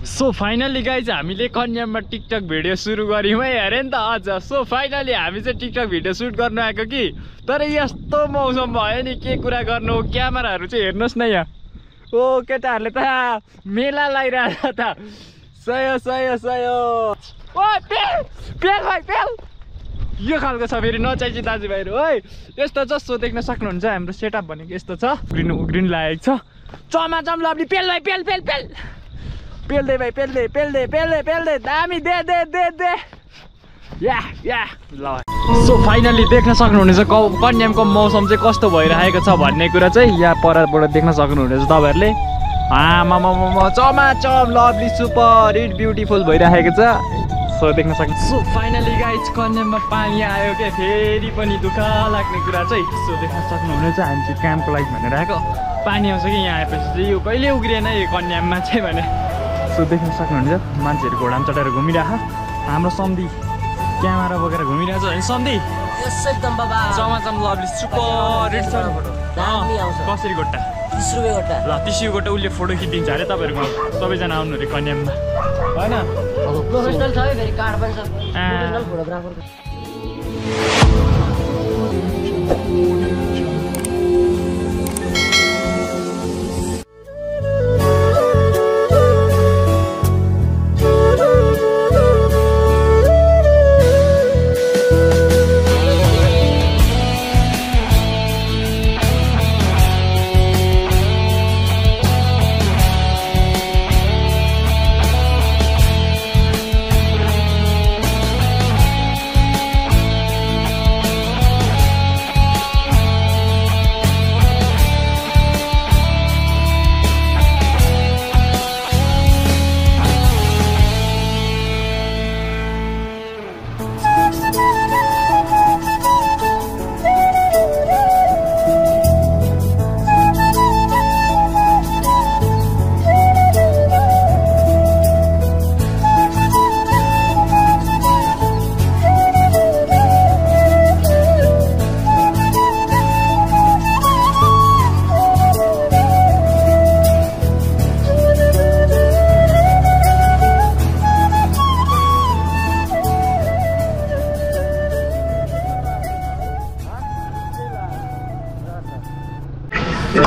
So finally guys हामीले कन्याममा TikTok video सुरु गऱ्यौँ है अरे नि त अझ। सो फाइनली हामी चाहिँ टिकटक भिडियो सुट गर्न आएको कि तर यस्तो मौसम भयो नि के कुरा गर्नु। क्यामेराहरू चाहिँ हेर्नुहोस् न यहाँ। ओ केटाहरूले त मेला लगाइरहेछ त। सयो सयो सयो। ओ पेल पेल भाइ पेल यो खालको छ फेरि नचाहिँची दाजुभाइहरू है। यस्तो छ सो देख्न सक्नुहुन्छ हाम्रो सेटअप भनेको यस्तो छ। उग्रिनु उग्रिनु लागेको छ। चमाचम लभली पेल भाइ पेल पेल पेल पेल दे भाइ पेल दे पेल दे पेल दे पेल दे दामी दे दे दे दे या या ल। सो फाइनली देख्न सक्नुहुनेछ कन्यामको मौसम चाहिँ कस्तो भइरहेको छ भन्ने कुरा चाहिँ यहाँ परबाट देख्न सक्नुहुनेछ तपाईँहरूले। आमामामा चमाचम लभली सुपर हिट ब्युटिफुल भइरहेको छ। सो देख्न सक्नु। सो फाइनली गाइज कन्याममा पानी आयो क्या फेरि पनि दुःख लाग्ने कुरा चाहिँ। सो देख्न सक्नुहुनेछ हामी चाहिँ कामको लागि भनेर आएको। पानी आउँछ कि यहाँ आएपछि चाहिँ यो कहिले उग्रिएन यो कन्याममा चाहिँ भने। सो देख्न सक्नुहुनेछ मान्छेहरू घोडामा चढेर घुमिरहेको। हाम्रो सम्धी क्यामेरा बोकेर घुमिरहेको छ होइन सम्धी। चमाचम लभली सुपर हिट छ। कसरी गोटा 30 रुपियाँ गोटा। ल 30 रुपियाँ गोटा उसले फोटो खिचिदिन्छ अरे तपाईँहरूको सबैजना आउनु अरे कन्याममा होइन। प्रोफेसनल छ है फेरि कार्ड पनि छ प्रोफेसनल फोटोग्राफर।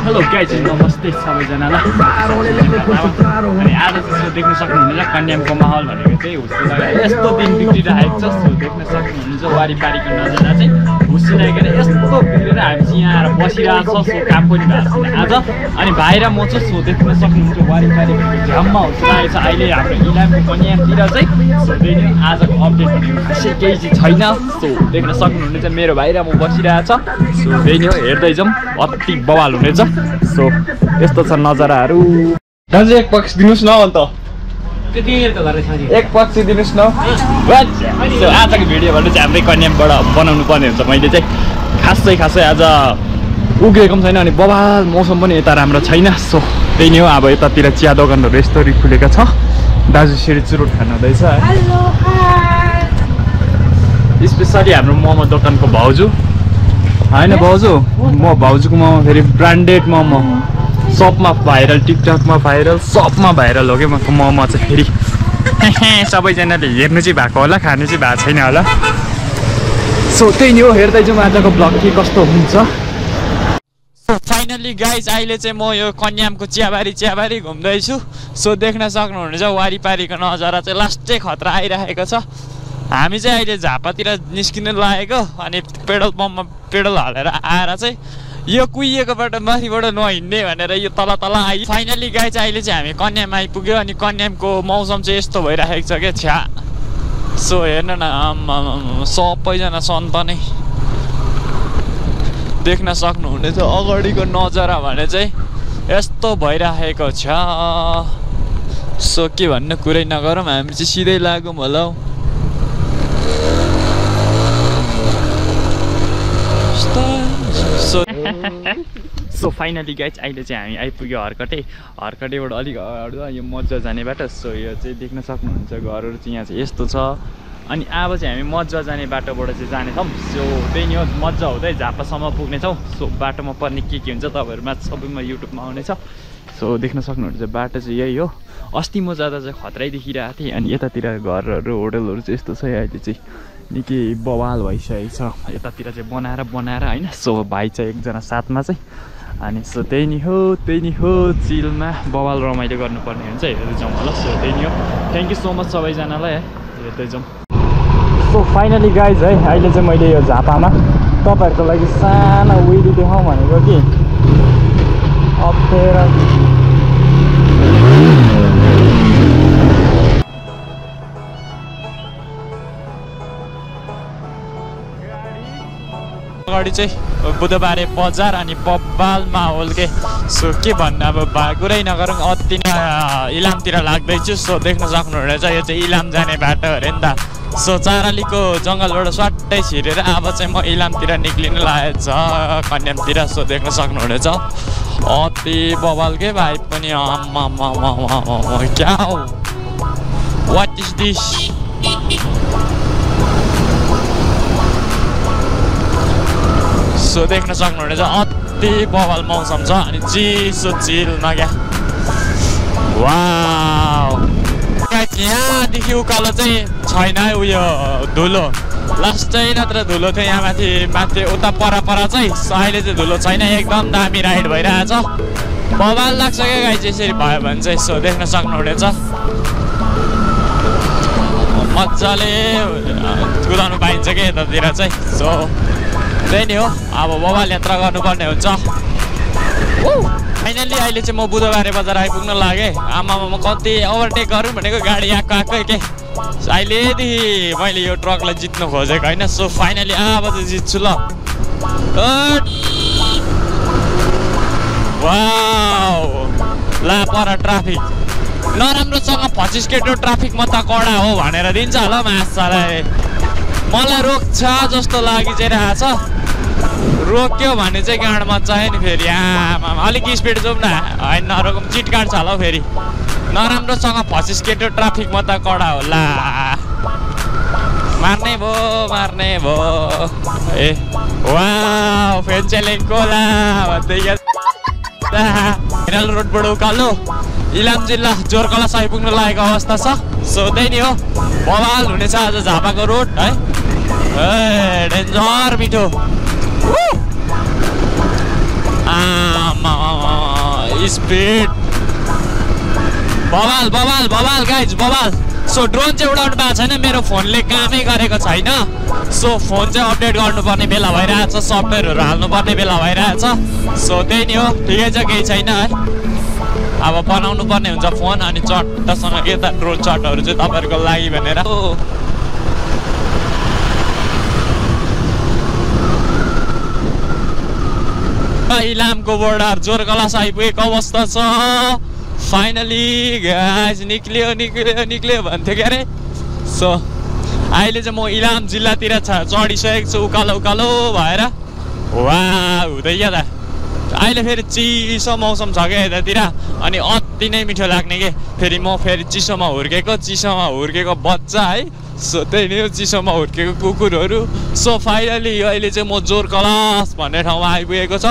हेलो गाइज नमस्ते सबैजनालाई। अनि आज चाहिँ देख्न सक्नुहुनेछ कन्यामको माहौल भनेको चाहिँ यस्तो दिन बिग्रिरहेको छ। सो देख्न सक्नुहुन्छ वारिपारिको नजारा चाहिँ हुसिरहेको यस्तो बिग्रेर हामी चाहिँ यहाँ आएर बसिरहेको छ। सो काम पनि भएको छैन आज। अनि बाहिर म चाहिँ सो देख्न सक्नुहुन्छ वारिपारि भनेको झ्याममा हुसिरहेको छ अहिले हाम्रो इलामको कन्यामतिर चाहिँ। सो त्यही नै आजको अपडेट भनेको खासै केही चाहिँ छैन। सो देख्न सक्नुहुनेछ मेरो बाहिर म बसिरहेको छ। सो त्यही नै हो हेर्दै जाउँ अति बवाल हुनेछ। सो यस्तो छ नजाराहरू। दाजु एक पक्ष दिनुहोस् न अन्त एक पक्ष दिनुहोस् न। सो आजको भिडियो भने चाहिँ हाम्रै कन्यामबाट बनाउनु पर्ने हुन्छ। मैले चाहिँ खासै आज उग्रेको पनि छैन अनि बवाल मौसम पनि यता राम्रो छैन। सो त्यही नै हो। अब यतातिर चिया दोकानहरू यस्तरी खुलेको छ। दाजु सिँढी चुरोट खानु हुँदैछ स्पेसली हाम्रो मोमो दोकानको भाउजू होइन भाउजू। म भाउजूको मोमो फेरि ब्रान्डेड मोमो सपमा भाइरल टिकटकमा भाइरल सबमा भाइरल हो क्या मको मोमो चाहिँ फेरि। सबैजनाले हेर्नु चाहिँ भएको होला खानु चाहिँ भएको छैन होला। सो त्यही नै हो हेर्दै जाउँ आजको ब्लग के कस्तो हुन्छ। फाइनली गाइज अहिले चाहिँ म यो कन्यामको चियाबारी घुम्दैछु। सो देख्न सक्नुहुनेछ वारिपारिको नजारा चाहिँ लास्टै खतरा आइरहेको छ। हामी चाहिँ अहिले झापातिर निस्किनु लागेको अनि पेट्रोल पम्पमा पेट्रोल हालेर आएर चाहिँ यो कुहिएको बाटो माथिबाट नहिँड्ने भनेर यो तल आइ फाइनली गाइज अहिले चाहिँ हामी कन्याम आइपुग्यो। अनि कन्यामको मौसम चाहिँ यस्तो भइरहेको छ क्या छ्या। सो हेर्नु न सबैजना सन्त नै देख्न सक्नुहुनेछ अगाडिको नजारा भने चाहिँ यस्तो भइरहेको छ। सो के भन्ने कुरै नगरौँ हामी चाहिँ सिधै लागौँ होला हौ। सो फाइनली गाइज अहिले चाहिँ हामी आइपुग्यो हर्कटेबाट अलिक अगाडि यो मजा जाने बाटो। सो यो चाहिँ देख्न सक्नुहुन्छ घरहरू चाहिँ यहाँ चाहिँ यस्तो छ। अनि अब चाहिँ हामी मजा जाने बाटोबाट चाहिँ जानेछौँ। सो त्यही नै हो मजा हुँदै झापासम्म पुग्नेछौँ। सो बाटोमा पर्ने के हुन्छ तपाईँहरूमा सबैमा युट्युबमा आउनेछ सो देख्न सक्नुहुन्छ बाटो चाहिँ यही हो। अस्ति म जाँदा चाहिँ खतरै देखिरहेको थिएँ अनि यतातिर घरहरू होटलहरू चाहिँ यस्तो छ अहिले चाहिँ निकै बवाल भइसकेको छ यतातिर चाहिँ बनाएर होइन। सो भाइ चाहिँ एकजना साथमा चाहिँ अनि सो त्यही नि हो चिलमा बवाल रमाइलो गर्नुपर्ने हुन्छ हेर्दै जाउँ होला। सो त्यही नि हो। थ्याङ्क यू सो मच सबैजनालाई है हेर्दै जाउँ। सो फाइनली गाइज है अहिले चाहिँ मैले यो झापामा तपाईँहरूको लागि सानो विली देखाउँ भनेको कि अप्ठ्यारो अगाडि चाहिँ बुधबारे बजार अनि बब्बाल माहौल के। सो के भन्नु अब कुरै नगरौँ अति नै इलामतिर लाग्दैछु। सो देख्न सक्नुहुनेछ यो चाहिँ इलाम जाने बाटो अरे नि त। सो चारालीको जङ्गलबाट स्वाट्टै छिरेर अब चाहिँ म इलामतिर निक्लिन लागेको छ कन्यामतिर। सो देख्न सक्नुहुनेछ अति बवाल के भाइ पनि क्या हो वाट इज दिस। सो देख्न सक्नुहुनेछ अति बवाल मौसम छ अनि चिसो चिलमा क्या वाउ। यहाँदेखि उकालो चाहिँ छैन है उयो धुलो लास्टै नत्र धुलो थियो यहाँ माथि उता पर चाहिँ अहिले चाहिँ धुलो छैन एकदम दामी राइड भइरहेछ बवाल लाग्छ क्या गाई चाहिँ यसरी भयो भने चाहिँ। सो देख्न सक्नुहुनेछ मजाले कुदाउनु पाइन्छ क्या यतातिर चाहिँ। सो त्यही नि हो अब बवाल यात्रा गर्नुपर्ने हुन्छ। फाइनल्ली अहिले चाहिँ म बुधबारे बजार आइपुग्न लागेँ। आमामा कति ओभरटेक गरौँ भनेको गाडी आएकै के अहिलेदेखि मैले यो ट्रकलाई जित्नु खोजेको होइन। सो फाइनली अब चाहिँ जित्छु ल। वाउ ला पर ट्राफिक नराम्रोसँग 25 केटो ट्राफिक म त कडा हो भनेर दिन्छ होला माछालाई मलाई रोक्छ जस्तो लागि चाहिँ रहेछ। रोक्यो भने चाहिँ गाडमा चाहिँ नि फेरि आमा अलिक स्पिड जाउँ न होइन नरोकौँ चिट काट्छ होला हौ फेरि नराम्रोसँग 25 केटो ट्राफिक म त कडा होला मार्ने भो ए वाउ फेन्चेलिङ कोला भन्दै रोडबाट उकालो इलाम जिल्ला जोरकला आइपुग्न लागेको अवस्था छ। सो त्यही नि हो बवाल हुनेछ आज झापाको रोड है डेन्जर मिठो स्पिड बवाल गाइज बवाल। सो ड्रोन चाहिँ उडाउनु पाएको छैन मेरो फोनले कामै गरेको छैन। सो फोन चाहिँ अपडेट गर्नुपर्ने बेला भइरहेछ सफ्टवेयरहरू हाल्नुपर्ने बेला भइरहेछ। सो त्यही नि हो ठिकै छ केही छैन है अब बनाउनु पर्ने हुन्छ फोन अनि चट्टसँग के त ड्रोन चटहरू चाहिँ तपाईँहरूको लागि भनेर। इलामको बोर्डर जोरकला आइपुगेको अवस्था छ फाइनली गाइस निक्ल्यो भन्थ्यो क्या अरे। सो अहिले चाहिँ म इलाम जिल्लातिर चढिसकेको छु उकालो भएर वा हुँदै त अहिले फेरि चिसो मौसम छ क्या यतातिर अनि अति नै मिठो लाग्ने के फेरि म फेरि चिसोमा हुर्केको बच्चा है। सो त्यही नै हो चिसोमा हुर्केको कुकुरहरू। सो फाइनली अहिले चाहिँ म जोरकलास भन्ने ठाउँमा आइपुगेको छ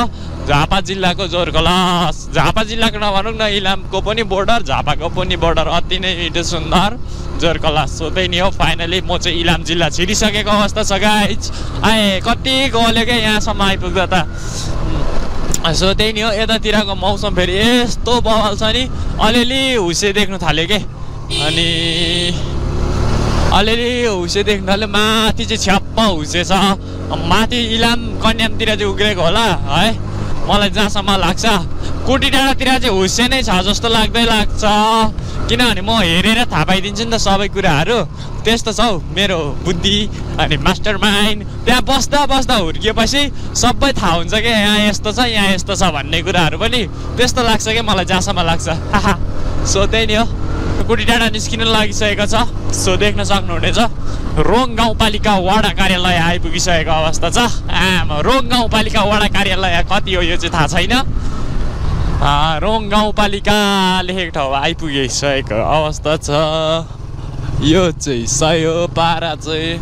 झापा जिल्लाको जोरकलास। झापा जिल्लाको नभनौँ न इलामको पनि बोर्डर झापाको पनि बोर्डर अति नै मिठो सुन्दर जोरकलास। सो त्यही नै हो फाइनली म चाहिँ इलाम जिल्ला छिरिसकेको अवस्था छ गाइज आए कति गल्यो क्या यहाँसम्म आइपुग्दा त। सो त्यही नि हो यतातिरको मौसम फेरि यस्तो बवाल छ नि अलिअलि हुसे देख्नु थाल्यो के अनि अलिअलि हुसे देख्नु थाल्यो माथि चाहिँ छ्याप्प हुसे छ माथि इलाम कन्यामतिर चाहिँ उग्रेको होला है मलाई जहाँसम्म लाग्छ। कोटी डाँडातिर चाहिँ हुसे नै छ जस्तो लाग्छ किनभने म हेरेर थाहा पाइदिन्छु नि त सबै कुराहरू त्यस्तो छ हौ मेरो बुद्धि अनि मास्टर माइन्ड त्यहाँ बस्दा हुर्किएपछि सबै थाहा हुन्छ क्या यहाँ यस्तो छ भन्ने कुराहरू पनि त्यस्तो लाग्छ क्या मलाई जहाँसम्म लाग्छ। सो त्यही नि हो कोटी डाँडा निस्किन लागिसकेको छ। सो देख्न सक्नुहुनेछ रोङ गाउँपालिका वडा कार्यालय आइपुगिसकेको अवस्था छ। रोङ गाउँपालिका वडा कार्यालय कति हो यो चाहिँ थाहा छैन। रोङ गाउँपालिका लेखेको ठाउँ आइपुगिसकेको अवस्था छ। यो चाहिँ सय पारा चाहिँ